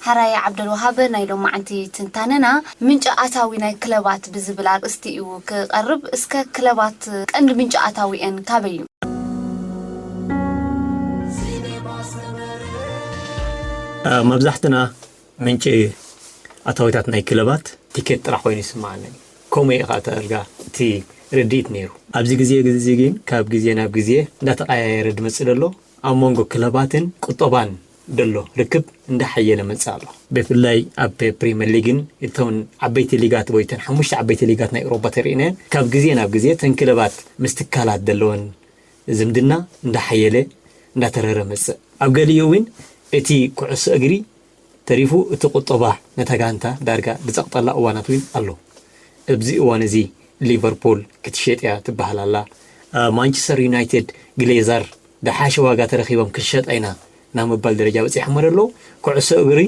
ሓራይ ዓብደልወሃብ፣ ናይ ሎማዓንቲ ትንታነና ምንጪ ኣታዊ ናይ ክለባት ብዝብል ኣርእስቲ እዩ ክቐርብ። እስከ ክለባት ቀንዲ ምንጪ ኣታዊኤን ካበይ እዩ? መብዛሕትና ምንጪ ኣታዊታት ናይ ክለባት ቲኬት ጥራሕ ኮይኑ ይስምዓኒ። ከምኡ እዩ ከዓ ተርጋ እቲ ርድኢት ነይሩ። ኣብዚ ግዜ እዚ ግን ካብ ግዜ ናብ ግዜ እንዳተቐያየረ ዝመፅእ ዘሎ ኣብ መንጎ ክለባትን ቁጠባን ዘሎ ርክብ እንዳሓየለ መፅእ ኣሎ። ብፍላይ ኣብ ፕሪምየር ሊግን እተን ዓበይቲ ሊጋት ወይ እተን ሓሙሽተ ዓበይቲ ሊጋት ናይ ኤውሮፓ ተሪእናየን ካብ ግዜ ናብ ግዜ እተን ክለባት ምስ ትካላት ዘለወን ዝምድና እንዳሓየለ እንዳተረረ መፅእ። ኣብ ገሊኡ እውን እቲ ኩዕሶ እግሪ ተሪፉ እቲ ቁጠባ ነታ ጋንታ ዳርጋ ዝፀቕጠላ እዋናት እውን ኣሎ። ኣብዚ እዋን እዚ ሊቨርፑል ክትሸጥ እያ ትበሃል ኣላ። ማንቸስተር ዩናይትድ ግሌዘር ዝሓሸ ዋጋ ተረኺቦም ክንሸጣ ኢና ናብ ምባል ደረጃ በፂሖም ኣለዉ። ኩዕሶ እግሪ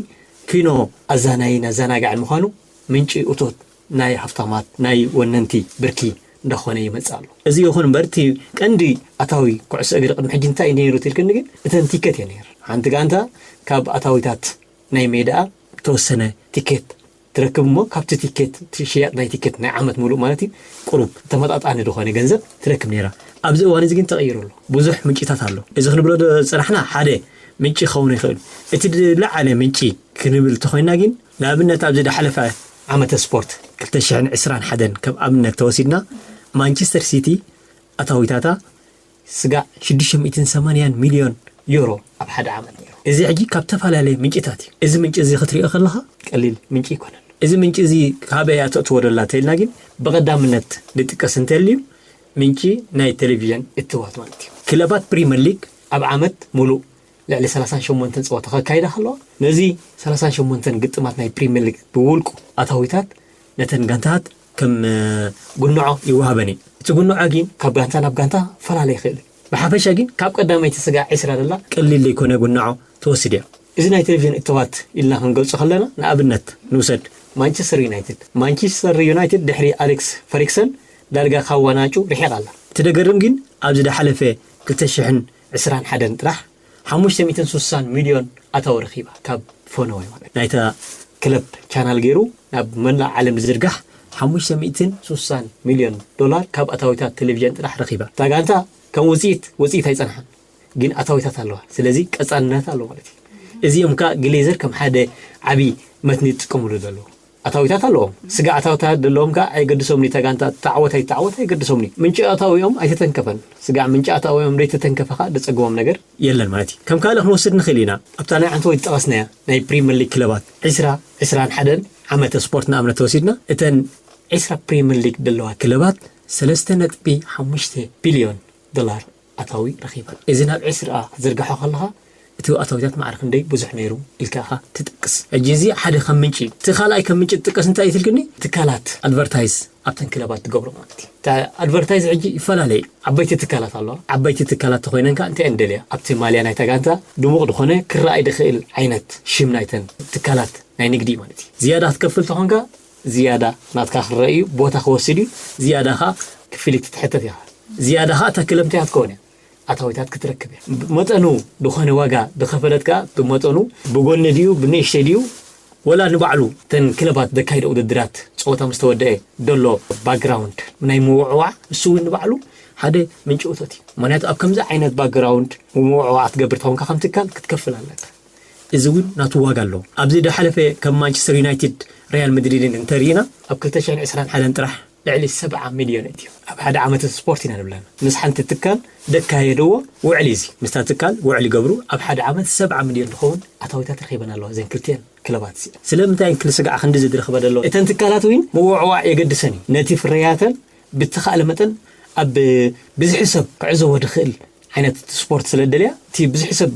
ኪኖ ኣዛናይን ኣዘናጋዕን ምዃኑ ምንጪ እቶት ናይ ሃፍታማት ናይ ወነንቲ ብርኪ እንዳኾነ ይመፅእ ኣሎ። እዚ ይኹን እምበር እቲ ቀንዲ ኣታዊ ኩዕሶ እግሪ ቅድሚ ሕጂ እንታይ እዩ ነይሩ ትልክኒ ግን እተን ቲኬት እየ ነይሩ። ሓንቲ ጋንታ ካብ ኣታዊታት ናይ ሜዳኣ ተወሰነ ቲኬት ትረክብ እሞ ካብቲ ቲኬት ሽያጥ ናይ ቲኬት ናይ ዓመት ሙሉእ ማለት እዩ ቁሩብ ተመጣጣኒ ዝኾነ ገንዘብ ትረክብ ነይራ። ኣብዚ እዋን እዚ ግን ተቐይሩ ኣሎ። ብዙሕ ምንጭታት ኣሎ። እዚ ክንብሎ ዝፀናሕና ሓደ ምንጪ ክኸውን ይኽእል። እቲ ዝለዓለ ምንጪ ክንብል እንተኾይና ግን ንኣብነት ኣብዚ ዝሓለፈ ዓመተ ስፖርት ክልተ ሽሕን ዕስራን ሓደን ከም ኣብነት ተወሲድና ማንቸስተር ሲቲ ኣታዊታታ ስጋዕ ሽዱሽተ ሚእትን ሰማንያን ሚልዮን ዩሮ ኣብ ሓደ ዓመት ነይሩ። እዚ ሕጂ ካብ ተፈላለየ ምንጭታት እዩ። እዚ ምንጪ እዚ ክትሪኦ ከለኻ ቀሊል ምንጪ ይኮነን። እዚ ምንጪ እዚ ካበይ እያ ተእትዎ ደላ ተኢልና ግን ብቐዳምነት ዝጥቀስ እንተልዩ ምንጪ ናይ ቴሌቪዥን እትዋት ማለት እዩ። ክለባት ፕሪምየር ሊግ ኣብ ዓመት ሙሉእ ልዕሊ ሰላሳን ሸሞንተን ፀወታ ከካይዳ ከለዋ ነዚ ሰላሳን ሸሞንተን ግጥማት ናይ ፕሪምየር ሊግ ብውልቁ ኣታዊታት ነተን ጋንታት ከም ጉንዖ ይወሃበን እዩ። እቲ ጉንዖ ግን ካብ ጋንታ ናብ ጋንታ ፈላለ ይኽእል እዩ። ብሓፈሻ ግን ካብ ቀዳመይቲ ስጋዕ ዒስራ ደላ ቀሊል ዘይኮነ ጉንዖ ትወስድ እያ። እዚ ናይ ቴሌቪዥን እተዋት ኢልና ክንገልጾ ከለና ንኣብነት ንውሰድ ማንቸስተር ዩናይትድ። ማንቸስተር ዩናይትድ ድሕሪ ኣሌክስ ፈሪክሰን ዳርጋ ካብ ዋናጩ ርሒቓ ኣላ። እቲ ደገርም ግን ኣብዚ ዝሓለፈ ክልተ ሽሕን ዕስራን ሓደን ጥራሕ ሓሙሽተ ሚእትን ሱሳን ሚልዮን ኣታዊ ረኺባ ካብ ፎኖ ወይ ማለት ናይታ ክለብ ቻናል ገይሩ ናብ መላእ ዓለም ዝዝርጋሕ ሓሙሽተ ሚእትን ሱሳን ሚልዮን ዶላር ካብ ኣታዊታት ቴሌቪዥን ጥራሕ ረኺባ። እታ ጋንታ ከም ውፅኢት ውፅኢት ኣይፀንሓን፣ ግን ኣታዊታት ኣለዋ። ስለዚ ቀፃልነት ኣለዎ ማለት እዩ። እዚኦም ከዓ ግሌዘር ከም ሓደ ዓብዪ መትኒ ይጥቀምሉ ዘለዉ ኣታዊታት ኣለዎም። ስጋ ኣታዊታት ዘለዎም ከዓ ኣይገድሶምኒ። እታ ጋንታ ትዓወት ኣይትዓወት ኣይገድሶምኒ። ምንጪ ኣታዊኦም ኣይተተንከፈን። ስጋዕ ምንጪ ኣታዊኦም ዘይተተንከፈ ከዓ ዘፀግቦም ነገር የለን ማለት እዩ። ከም ካልእ ክንወስድ ንኽእል ኢና። ኣብታ ናይ ዓንተወይ ዝጠቐስናያ ናይ ፕሪምየር ሊግ ክለባት ዒስራ ዒስራን ሓደን ዓመተ ስፖርት ንኣብነት ተወሲድና እተን ዒስራ ፕሪምየር ሊግ ዘለዋ ክለባት ሰለስተ ነጥቢ ሓሙሽተ ቢልዮን ዶላር ኣታዊ ረኺበን። እዚ ናብ ዒስራ ክትዝርግሖ ከለኻ እቲ ኣታዊታት ማዕረ ክንደይ ብዙሕ ነይሩ ኢልካ ኢኻ ትጠቅስ። ሕጂ እዚ ሓደ ከም ምንጪ እዩ። እቲ ካልኣይ ከም ምንጪ ትጥቀስ እንታይ እዩ ትልክኒ? ትካላት ኣድቨርታይዝ ኣብተን ክለባት ትገብሮ ማለት እዩ። እታ ኣድቨርታይዝ ሕጂ ይፈላለ እዩ። ዓበይቲ ትካላት ኣለዋ። ዓበይቲ ትካላት ተኾይነን ከዓ እንታይ እየን ደልያ? ኣብቲ ማልያ ናይታ ጋንታ ድሙቕ ዝኾነ ክረኣይ ድኽእል ዓይነት ሽም ናይተን ትካላት ናይ ንግዲ ማለት እዩ። ዝያዳ ክትከፍል ተኾንካ ዝያዳ ናትካ ክረአ እዩ፣ ቦታ ክወስድ እዩ። ዝያዳ ከዓ ክፍሊት ትሕተት ኢኻ። ዝያዳ ከዓ እታ ክለብ እንታይ ክትከውን እያ? ኣታዊታት ክትረክብ እያ። መጠኑ ዝኾነ ዋጋ ዝኸፈለት ከዓ ብመጠኑ ብጎኒ ድዩ ብንእሽተይ ድዩ ወላ ንባዕሉ እተን ክለባት ዘካይደ ውድድራት ፀወታ ምስ ተወደአ ዘሎ ባክግራውንድ ናይ ምውዕዋዕ እሱ እውን ንባዕሉ ሓደ ምንጪ እቶት እዩ። ምክንያቱ ኣብ ከምዚ ዓይነት ባክግራውንድ ምውዕዋዕ ክትገብር ተኾንካ ከም ትካል ክትከፍል ኣለካ። እዚ እውን ናቱ ዋጋ ኣለዎ። ኣብዚ ዝሓለፈ ከም ማንቸስተር ዩናይትድ ሪያል መድሪድን እንተርኢና ኣብ ክልተ ሽሕን ዕስራን ሓደን ጥራሕ ልዕሊ ሰብዓ ሚልዮን እትዩ ኣብ ሓደ ዓመት ስፖርት ኢና ንብለና ምስ ሓንቲ ትካል ደካየድዎ ውዕሊ እዚ ምስታ ትካል ውዕሊ ገብሩ ኣብ ሓደ ዓመት ሰብዓ ሚልዮን ዝኸውን ኣታዊታት ረኺበን ኣለዋ እዘን ክልቲአን ክለባት እዚአን። ስለምንታይ ክልስጋዕ ክንዲ ዝድረኽበ ዘሎ እተን ትካላት እውን ምውዕዋዕ የገድሰን እዩ። ነቲ ፍረያተን ብተኻእለ መጠን ኣብ ብዝሒ ሰብ ክዕዘቦ ድኽእል ዓይነት ስፖርት ስለ ደልያ እቲ ብዝሒ ሰብ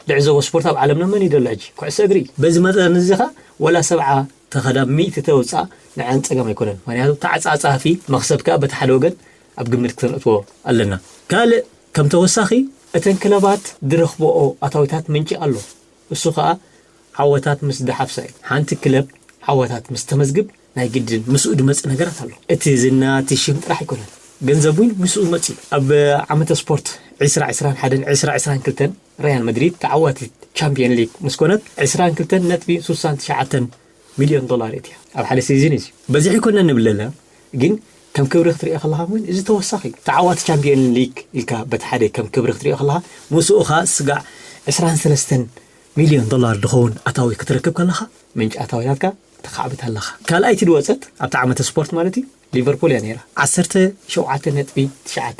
ድዕዘቦ ስፖርት ኣብ ዓለምና መን ይደሎ ሕጂ ኩዕሶ እግሪ በዚ መጠን እዚ ኸ ወላ ሰብዓ ተኸዳ ሚእቲ ተውፃእ ንዓን ፀገም ኣይኮነን። ምክንያቱ ተዓፃፃፊ መክሰብ ከዓ በቲ ሓደ ወገን ኣብ ግምት ክተንእትዎ ኣለና። ካልእ ከም ተወሳኺ እተን ክለባት ዝረኽብኦ ኣታዊታት ምንጪ ኣሎ። እሱ ከዓ ዓወታት ምስ ዝሓፍሳ እዩ። ሓንቲ ክለብ ዓወታት ምስ ተመዝግብ ናይ ግድን ምስኡ ዝመፅእ ነገራት ኣሎ። እቲ ዝና እቲ ሽም ጥራሕ ኣይኮነን። ገንዘብ እውን ምስኡ መፅእ እዩ። ኣብ ዓመተ ስፖርት ዕስራ ዕስራን ሓደን ዕስራ ዕስራን ክልተን ሪያል መድሪድ ተዓዋቲት ቻምፒየን ሊግ ምስ ኮነት ዕስራን ክልተን ነጥቢ ስሳን ትሽዓተን ሚልዮን ዶላር እያ ኣብ ሓደ ሲዝን እዩ። በዚሕ ይኮነ ንብል ኣለና፣ ግን ከም ክብሪ ክትሪኦ ከለኻ እውን እዚ ተወሳኺ እዩ። ተዓዋቲ ቻምፒየን ሊግ ኢልካ በቲ ሓደ ከም ክብሪ ክትሪኦ ከለኻ፣ ምስኡ ኸኣ ስጋዕ ዕስራን ሰለስተን ሚልዮን ዶላር ዝኸውን ኣታዊ ክትረክብ ከለኻ፣ ምንጪ ኣታዊታትካ ተኻዕብት ኣለኻ። ካልኣይቲ ዝወጸት ኣብቲ ዓመተ ስፖርት ማለት እዩ፣ ሊቨርፑል እያ ነይራ። ዓሰርተ ሸውዓተ ነጥቢ ትሽዓተ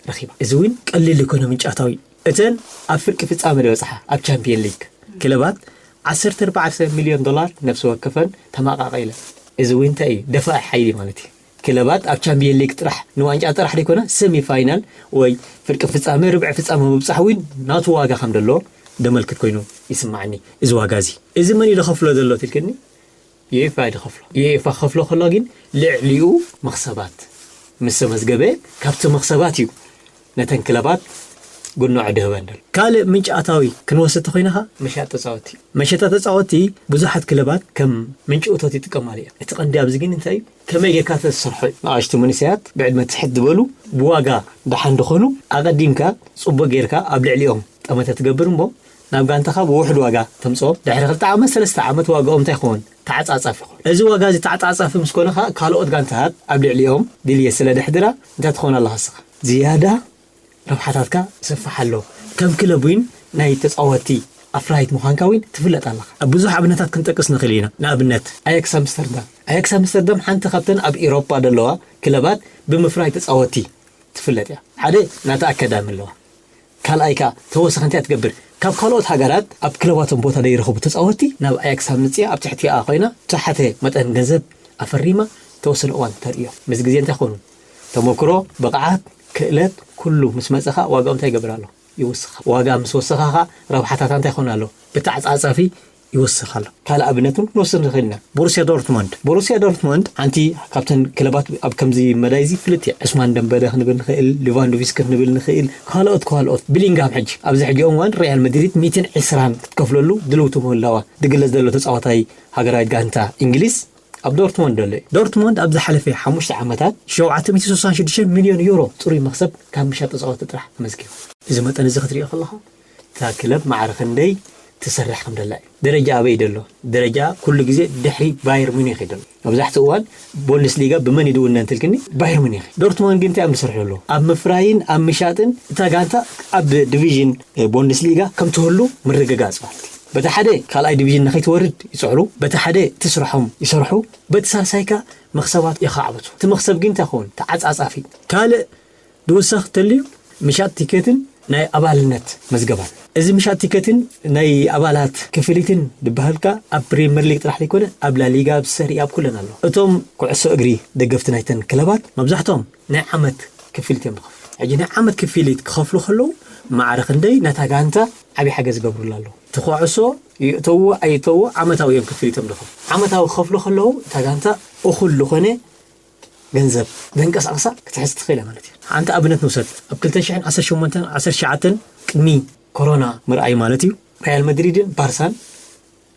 ረኺባ። እዚ እውን ቀሊል ዘይኮነ ምንጪ ኣታዊ እዩ። እተን ኣብ ፍርቂ ፍጻመ ዝበጽሓ ኣብ ቻምፒየን ሊግ ክለባት ዓሰርተ ኣርባዕተ ሚልዮን ዶላር ነፍሲ ወከፈን ተማቓቒለን። እዚ እውን እንታይ እዩ? ደፋኢ ሓይሊ ማለት እዩ። ክለባት ኣብ ቻምፒየን ሊግ ጥራሕ፣ ንዋንጫ ጥራሕ ዘይኮነ፣ ሰሚ ፋይናል ወይ ፍርቂ ፍጻመ፣ ርብዒ ፍጻመ ምብጻሕ እውን ናቱ ዋጋ ከም ዘሎ ዘመልክት ኮይኑ ይስማዓኒ። እዚ ዋጋ እዚ፣ እዚ መን እዩ ዝኸፍሎ ዘሎ ትልክኒ? ዩኤፋ እዩ ዝኸፍሎ። ዩኤፋ ክኸፍሎ ከሎ ግን ልዕሊኡ መኽሰባት ምስ ተመዝገበ፣ ካብቲ መኽሰባት እዩ ነተን ክለባት ጉንዖ ድህበን ዘሎ። ካልእ ምንጪ ኣታዊ ክንወስድ ተኾይና ኸኣ፣ መሸጣ ተጻወትቲ። መሸጣ ተጻወትቲ ብዙሓት ክለባት ከም ምንጪ እቶት ይጥቀማሉ እዮም። እቲ ቀንዲ ኣብዚ ግን እንታይ እዩ? ከመይ ጌርካ ተሰርሖ እዩ። ንኣሽቱ መንእሰያት ብዕድመ ትሕት ዝበሉ ብዋጋ ደሓን ድኾኑ፣ ኣቐዲምካ ጽቡቕ ጌርካ ኣብ ልዕሊኦም ጠመተ ትገብር እሞ፣ ናብ ጋንታኻ ብውሑድ ዋጋ ተምጽኦም። ድሕሪ ክልተ ዓመት፣ ሰለስተ ዓመት ዋጋኦም እንታይ ክኸውን? ተዓጻጻፊ ይኸውን። እዚ ዋጋ እዚ ተዓጻጻፊ ምስ ኮነ ኸኣ፣ ካልኦት ጋንታታት ኣብ ልዕሊኦም ድልየት ስለ ደሕድራ፣ እንታይ ትኸውን ኣለኻ ንስኻ? ዝያዳ ረብሓታትካ ይሰፍሕ ኣሎ። ከም ክለብ እውን ናይ ተጻወትቲ ኣፍራይት ምዃንካ እውን ትፍለጥ ኣለኻ። ኣብ ብዙሕ ኣብነታት ክንጠቅስ ንኽእል ኢና። ንኣብነት፣ ኣያክስ ኣምስተርዳም። ኣያክስ ኣምስተርዳም ሓንቲ ካብተን ኣብ ኤውሮጳ ዘለዋ ክለባት ብምፍራይ ተጻወትቲ ትፍለጥ እያ። ሓደ ናታ ኣካዳሚ ኣለዋ። ካልኣይ ከኣ ተወሳኺ እንታይ ትገብር? ካብ ካልኦት ሃገራት ኣብ ክለባቶም ቦታ ዘይረኸቡ ተጻወትቲ ናብ ኣያክስ ኣምጽያ ኣብ ትሕቲኣ ኮይና ትሓተ መጠን ገንዘብ ኣፈሪማ ተወሰነ እዋን ተርእዮ። ምስ ግዜ እንታይ ኮኑ? ተመክሮ፣ ብቕዓት፣ ክእለት፣ ኩሉ ምስ መጸኻ ዋጋኦም እንታይ ይገብር ኣሎ? ይውስኻ። ዋጋ ምስ ወሰኻ ኸኣ ረብሓታታ እንታይ ኮን ኣሎ? ብተዓጻጻፊ ይወስኽ ኣሎ። ካልእ ኣብነት እውን ክንወስድ ንኽእል ኢና። ቦሩስያ ዶርትሞንድ። ቦሩስያ ዶርትሞንድ ሓንቲ ካብተን ክለባት ኣብ ከምዚ መዳይ እዚ ፍልጥ እያ። ዑስማን ደምበለ ክንብል ንኽእል፣ ሌቫንዶቭስኪ ክንብል ንኽእል፣ ካልኦት ካልኦት። ቢሊንግሃም ሕጂ ኣብዚ ሕጂ እዋን ሪያል መድሪድ ሚእትን ዕስራን ክትከፍለሉ ድልውቲ ምህላዋ ዝግለጽ ዘሎ ተጻዋታይ ሃገራዊት ጋንታ እንግሊዝ ኣብ ዶርትሞንድ ዘሎ እዩ። ዶርትሞንድ ኣብ ዝሓለፈ ሓሙሽተ ዓመታት ሸውዓተ ሚእቲ ስሳን ሽዱሽተን ሚልዮን ዩሮ ጽሩይ መኽሰብ ካብ ምሻጥ ተጻወትቲ ጥራሕ ኣመዝጊቡ። እዚ መጠን እዚ ክትሪኦ ከለኻ እታ ክለብ ማዕረ ክንደይ ትሰርሕ ከም ደላ እዩ። ደረጃ ኣበይ ደሎ? ደረጃ ኩሉ ግዜ ድሕሪ ባየር ሙኒክ እዩ ደሎ። መብዛሕትኡ እዋን ቦንደስሊጋ ብመን እዩ ዝውነ እንትልክኒ? ባየር ሙኒክ። ዶርትሞንድ ግን እንታይ እዮም ዝሰርሑ ኣለዉ? ኣብ ምፍራይን ኣብ ምሻጥን እታ ጋንታ ኣብ ዲቪዥን ቦንደስሊጋ ከም ትህሉ ምርግጋጽ ማለት እዩ። በቲ ሓደ ካልኣይ ዲቪዥን ንኸይትወርድ ይጽዕሩ፣ በቲ ሓደ እቲ ስርሖም ይሰርሑ፣ በቲ ሳልሳይ ከኣ መኽሰባት የኻዕብቱ። እቲ መኽሰብ ግን እንታይ ክኸውን? ተዓጻጻፊ። ካልእ ዝውሰኽ እንተልዩ ምሻጥ ቲኬትን ናይ ኣባልነት መዝገባን። እዚ ምሻጥ ቲኬትን ናይ ኣባላት ክፍሊትን ዝበሃል ከኣ ኣብ ፕሪምየር ሊግ ጥራሕ ዘይኮነ ኣብ ላሊጋ፣ ኣብ ሰሪኣ፣ ኣብ ኩለን ኣሎ። እቶም ኩዕሶ እግሪ ደገፍቲ ናይተን ክለባት መብዛሕትኦም ናይ ዓመት ክፍሊት እዮም ዝኸፍሉ። ሕጂ ናይ ዓመት ክፍሊት ክኸፍሉ ከለዉ ማዕረ ክንደይ ነታ ጋንታ ዓብዪ ሓገዝ ይገብሩላ ኣለዉ። እቲ ኩዕሶ ይእተዎ ኣይእተዎ ዓመታዊ እዮም ክፍሊቶም ዝኸፍሉ። ዓመታዊ ክኸፍሉ ከለዉ እታ ጋንታ እኹል ዝኾነ ገንዘብ ዘንቀሳቕሳ ክትሕዝ ትኽእል እያ ማለት እዩ። ሓንቲ ኣብነት ንውሰድ። ኣብ ክልተ ሽሕን ዓሰርተ ሸሞንተን ዓሰርተ ትሽዓተን ቅድሚ ኮሮና ምርኣይ ማለት እዩ፣ ሪያል መድሪድን ባርሳን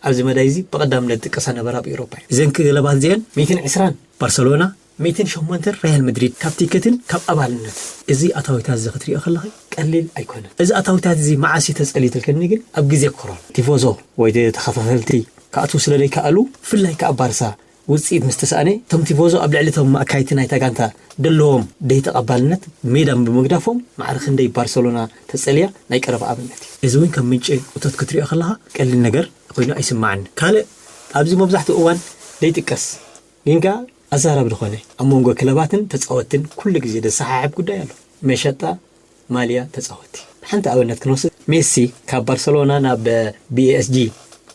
ኣብዚ መዳይ እዚ ብቐዳምነት ዝጥቀሳ ነበራ ኣብ ኤውሮፓ እዩ። እዘን ክለባት እዚአን ሚእትን ዕስራን ባርሰሎና፣ ሚእትን ሸሞንተን ሪያል መድሪድ ካብ ቲኬትን ካብ ኣባልነት። እዚ ኣታዊታት እዚ ክትሪኦ ከለኻ ቀሊል ኣይኮነን። እዚ ኣታዊታት እዚ መዓስ እዩ ተጸልዩ ትልክኒ ግን ኣብ ግዜ ኮሮና ቲፎዞ ወይ ተኸታተልቲ ክኣትዉ ስለ ዘይከኣሉ፣ ብፍላይ ከኣ ባርሳ ውጽኢት ምስ ተሳእነ፣ እቶም ቲፎዞ ኣብ ልዕሊ እቶም ኣካየድቲ ናይታ ጋንታ ዘለዎም ደይተቐባልነት ሜዳ ብምግዳፎም ማዕረ ክንደይ ባርሰሎና ተጸልያ ናይ ቀረባ ኣብነት እዩ። እዚ እውን ከም ምንጪ እቶት ክትሪኦ ከለኻ ቀሊል ነገር ኮይኑ ኣይስማዓኒ። ካልእ ኣብዚ መብዛሕትኡ እዋን ዘይጥቀስ ግን ከኣ ኣዛራቢ ዝኾነ ኣብ መንጎ ክለባትን ተጻወትትን ኩሉ ግዜ ዘሰሓሕብ ጉዳይ ኣሎ። መሸጣ ማልያ ተጻወትቲ። ሓንቲ ኣብነት ክንወስድ፣ ሜሲ ካብ ባርሰሎና ናብ ቢ ኤስ ጂ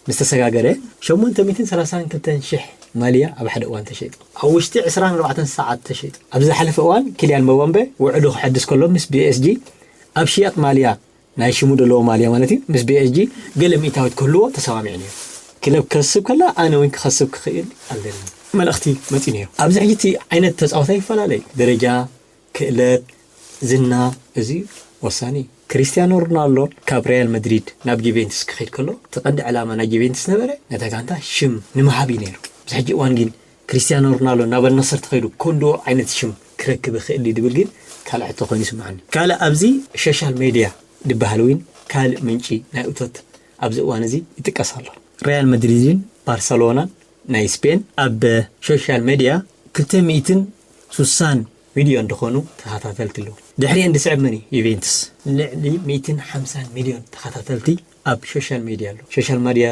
ምስ ተሰጋገረ ሸሞንተ ሚእትን ሰላሳን ክልተን ሽሕ ማልያ ኣብ ሓደ እዋን ተሸይጡ። ኣብ ውሽጢ ዕስራን ኣርባዕተን ሰዓት ተሸይጡ። ኣብዚ ዝሓለፈ እዋን ኪልያን መባምበ ውዕሉ ክሐድስ ከሎ ምስ ቢ ኤስ ጂ ኣብ ሽያጥ ማልያ፣ ናይ ሽሙ ዘለዎ ማልያ ማለት እዩ፣ ምስ ቢ ኤስ ጂ ገለ ሚእታዊት ክህልዎ ተሰማሚዑ ነይሩ። ክለብ ክከስብ ከላ ኣነ እውን ክኸስብ ክኽእል ኣለኒ። መልእኽቲ መጺኡ ነይሩ። ኣብዚ ሕጂ እቲ ዓይነት ተጻዋታይ ይፈላለ እዩ። ደረጃ፣ ክእለት፣ ዝና፣ እዚ ወሳኒ እዩ። ክሪስቲያኖ ሮናልዶ ካብ ሪያል መድሪድ ናብ ጁቬንቱስ ክኸይድ ከሎ፣ እቲ ቀንዲ ዕላማ ናይ ጁቬንቱስ ነበረ፣ ነታ ጋንታ ሽም ንምሃብ እዩ ነይሩ። ኣብዚ ሕጂ እዋን ግን ክሪስቲያኖ ሮናልዶ ናብ ኣልናስር ተኸይዱ፣ ክንድኡ ዓይነት ሽም ክረክብ ይኽእል ድዩ ዝብል ግን ካልእ ሕቶ ኮይኑ ይስምዓኒ። ካልእ ኣብዚ ሶሻል ሜድያ ዝበሃል እውን ካልእ ምንጪ ናይ እቶት ኣብዚ እዋን እዚ ይጥቀስ ኣሎ። ሪያል መድሪድን ባርሰሎናን ናይ ስፔን ኣብ ሶሻል ሜድያ ክልተ ሚእትን ስሳን ሚልዮን ዝኾኑ ተኸታተልቲ ኣለዉ። ድሕሪአን ዝስዕብ መን እዩ? ዩቬንቱስ። ልዕሊ ሚእትን ሓምሳን ሚልዮን ተኸታተልቲ ኣብ ሶሻል ሜድያ ኣሎ። ሶሻል ሜድያ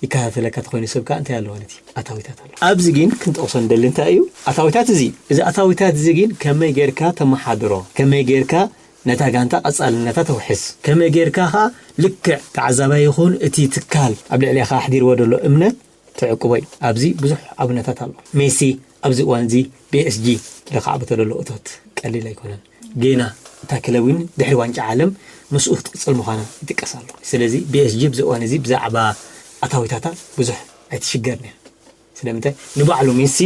ይከታተለካ ተኾይኑ ሰብ ከኣ እንታይ ኣሎ ማለት እዩ? ኣታዊታት ኣሎ። ኣብዚ ግን ክንጠቕሶ ንደሊ እንታይ እዩ? ኣታዊታት እዚ፣ እዚ ኣታዊታት እዚ ግን ከመይ ጌርካ ተመሓድሮ፣ ከመይ ጌርካ ነታ ጋንታ ቀጻልነታ ተውሕስ፣ ከመይ ጌርካ ከኣ ልክዕ ተዓዛባይ ይኹን እቲ ትካል ኣብ ልዕሊኻ ኣሕዲርዎ ዘሎ እምነት ተዕቅቦ እዩ። ኣብዚ ብዙሕ ኣብነታት ኣሎ። ሜሲ ኣብዚ እዋን እዚ ቢ ኤስ ጂ ለካዕብቶ ዘሎ እቶት ቀሊል ኣይኮነን። ጌና እታ ክለብ እውን ድሕሪ ዋንጫ ዓለም ምስኡ ክትቅጽል ምዃና ይጥቀስ ኣሎ። ስለዚ ቢ ኤስ ጂ ኣብዚ እዋን እዚ ብዛዕባ ኣታዊታታ ብዙሕ ኣይትሽገርን እያ። ስለምንታይ ንባዕሉ ሜሲ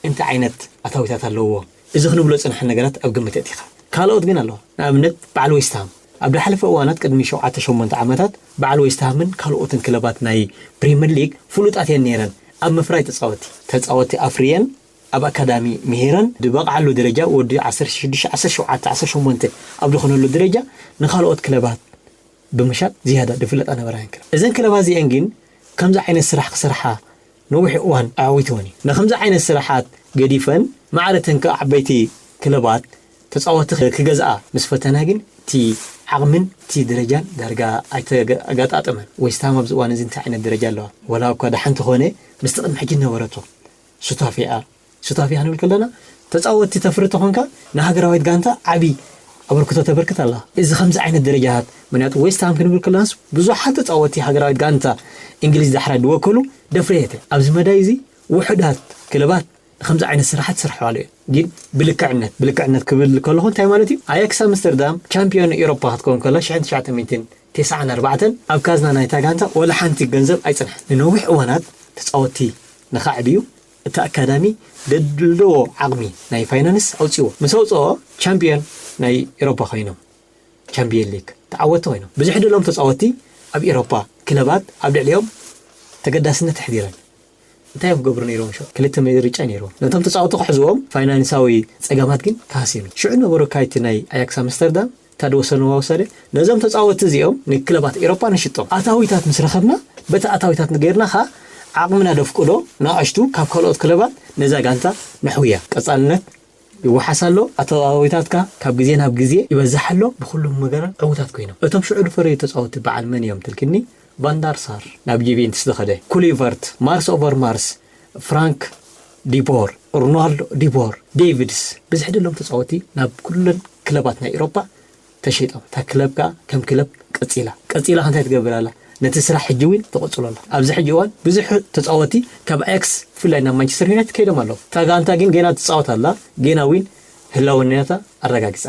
እንታይ ዓይነት ኣታዊታት ኣለዎ? እዚ ክንብሎ ጽንሐን ነገራት ኣብ ግምት የእቲኻ። ካልኦት ግን ኣለዋ። ንኣብነት በዓል ዌስትሃም ኣብ ዝሓለፈ እዋናት ቅድሚ ሸውዓተ ሸሞንተ ዓመታት በዓል ዌስትሃምን ካልኦትን ክለባት ናይ ፕሪምየር ሊግ ፍሉጣት እየን ነይረን ኣብ ምፍራይ ተጻወቲ። ተጻወቲ ኣፍርየን ኣብ ኣካዳሚ ምሂረን ዝበቕዓሉ ደረጃ ወዲ ዓሰርተ ሽዱሽተ፣ ዓሰርተ ሸውዓተ፣ ዓሰርተ ሸሞንተ ኣብ ዝኾነሉ ደረጃ ንኻልኦት ክለባት ብምሻጥ ዝያዳ ዝፍለጣ ነበራ እየን ክለብ። እዘን ክለባት እዚአን ግን ከምዚ ዓይነት ስራሕ ክሰርሓ ነዊሕ እዋን ኣዕዊትወን እዩ። ንከምዚ ዓይነት ስራሓት ገዲፈን ማዕረ እተን ከ ዓበይቲ ክለባት ተጻወቲ ክገዝኣ ምስ ፈተና ግን እቲ ዓቕምን እቲ ደረጃን ዳርጋ ኣይተገጣጠመን። ዌስትሃም ኣብዚ እዋን እዚ እንታይ ዓይነት ደረጃ ኣለዋ? ወላ እኳ ደሓን ተኾነ ምስቲ ቅድሚ ሕጂ ነበረቶ ሱታፌኣ ሱታፌ ክንብል ከለና ተጻወቲ ተፍሪ ተኾንካ ንሃገራዊት ጋንታ ዓቢ ኣበርክቶ ተበርክት ኣላ። እዚ ከምዚ ዓይነት ደረጃታት ምክንያቱ ዌስትሃም ክንብል ከለናስ ብዙሓት ተጻወቲ ሃገራዊት ጋንታ እንግሊዝ ዳሕራ ዝወከሉ ደፍረየተ ኣብዚ መዳይ እዚ ውሑዳት ክለባት ከምዚ ዓይነት ስራሓት ስርሕዋሉ እዩ። ግን ብልክዕነት ብልክዕነት ክብል ከለኹ እንታይ ማለት እዩ? ኣያክስ ኣምስተርዳም ቻምፒዮን ኤሮፓ ክትከውን ከላ ሽሕን ትሽዓተ ሚእትን ተስዓን ኣርባዕተን ኣብ ካዝና ናይታ ጋንታ ወላ ሓንቲ ገንዘብ ኣይጽንሐን። ንነዊሕ እዋናት ተጻወቲ ንኻዕብዩ እቲ ኣካዳሚ ደድልዎ ዓቕሚ ናይ ፋይናንስ ኣውፅዎ ምስ ኣውፅኦ ቻምፒዮን ናይ ኤሮፓ ኮይኖም ቻምፒዮን ሊግ ተዓወቲ ኮይኖም ብዙሕ ደሎም ተፃወቲ ኣብ ኤሮፓ ክለባት ኣብ ልዕሊኦም ተገዳስነት ኣሕዲረን። እንታይ እዮም ክገብሩ ነይሮም? ሸ ክልተ ምርጫ ነይሮም። ነቶም ተፃወቲ ክሕዝዎም ፋይናንሳዊ ፀገማት ግን ተሃሲኑ ሽዑ ነበሩ ካይቲ ናይ ኣያክስ ኣምስተርዳም እታ ዝወሰንዋ ውሳነ ነዞም ተፃወቲ እዚኦም ንክለባት ኤሮፓ ንሽጦም ኣታዊታት ምስ ረኸብና በቲ ኣታዊታት ገይርና ኸ ዓቕምና ደፍቅዶ ንኣሽቱ ካብ ካልኦት ክለባት ነዛ ጋንታ ነሕውያ ቀፃልነት ይወሓስ ኣሎ። ኣታዊታትካ ካብ ግዜ ናብ ግዜ ይበዝሕ ኣሎ። ብኩሉ መገራ ዕውታት ኮይኖም እቶም ሽዑ ዝፈረዩ ተፃወቲ በዓል መን እዮም ትልክኒ? ቫንዳርሳር ናብ ዩቬንትስ ዝኸደ ኩሊቨርት ማርስ ኦቨር ማርስ ፍራንክ ዲቦር ሮናልዶ ዲቦር ዴቪድስ ብዝሕ ደሎም ተፃወቲ ናብ ኩለን ክለባት ናይ ኤሮፓ ተሸይጦም እታ ክለብ ከዓ ከም ክለብ ቀፂላ ቀፂላ እንታይ ትገብር ኣላ ነቲ ስራሕ ሕጂ እውን ተቆፅሎ ኣላ ኣብዚ ሕጂ እዋን ብዙሕ ተፃወቲ ካብ ኣያክስ ብፍላይ ናብ ማንቸስተር ዩናይትድ ከይዶም ኣለዉ እታ ጋንታ ግን ገና ትፃወት ኣላ ገና እውን ህላውነታ ኣረጋጊፃ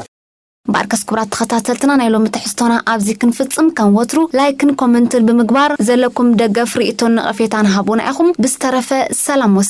ባርከስ ክቡራት ተኸታተልትና ናይ ሎሚ ትሕዝቶና ኣብዚ ክንፍጽም ከም ወትሩ ላይክን ኮመንትን ብምግባር ዘለኩም ደገፍ ርእቶን ነቐፌታን ሃቡና ኢኹም ብዝተረፈ ሰላም ወስ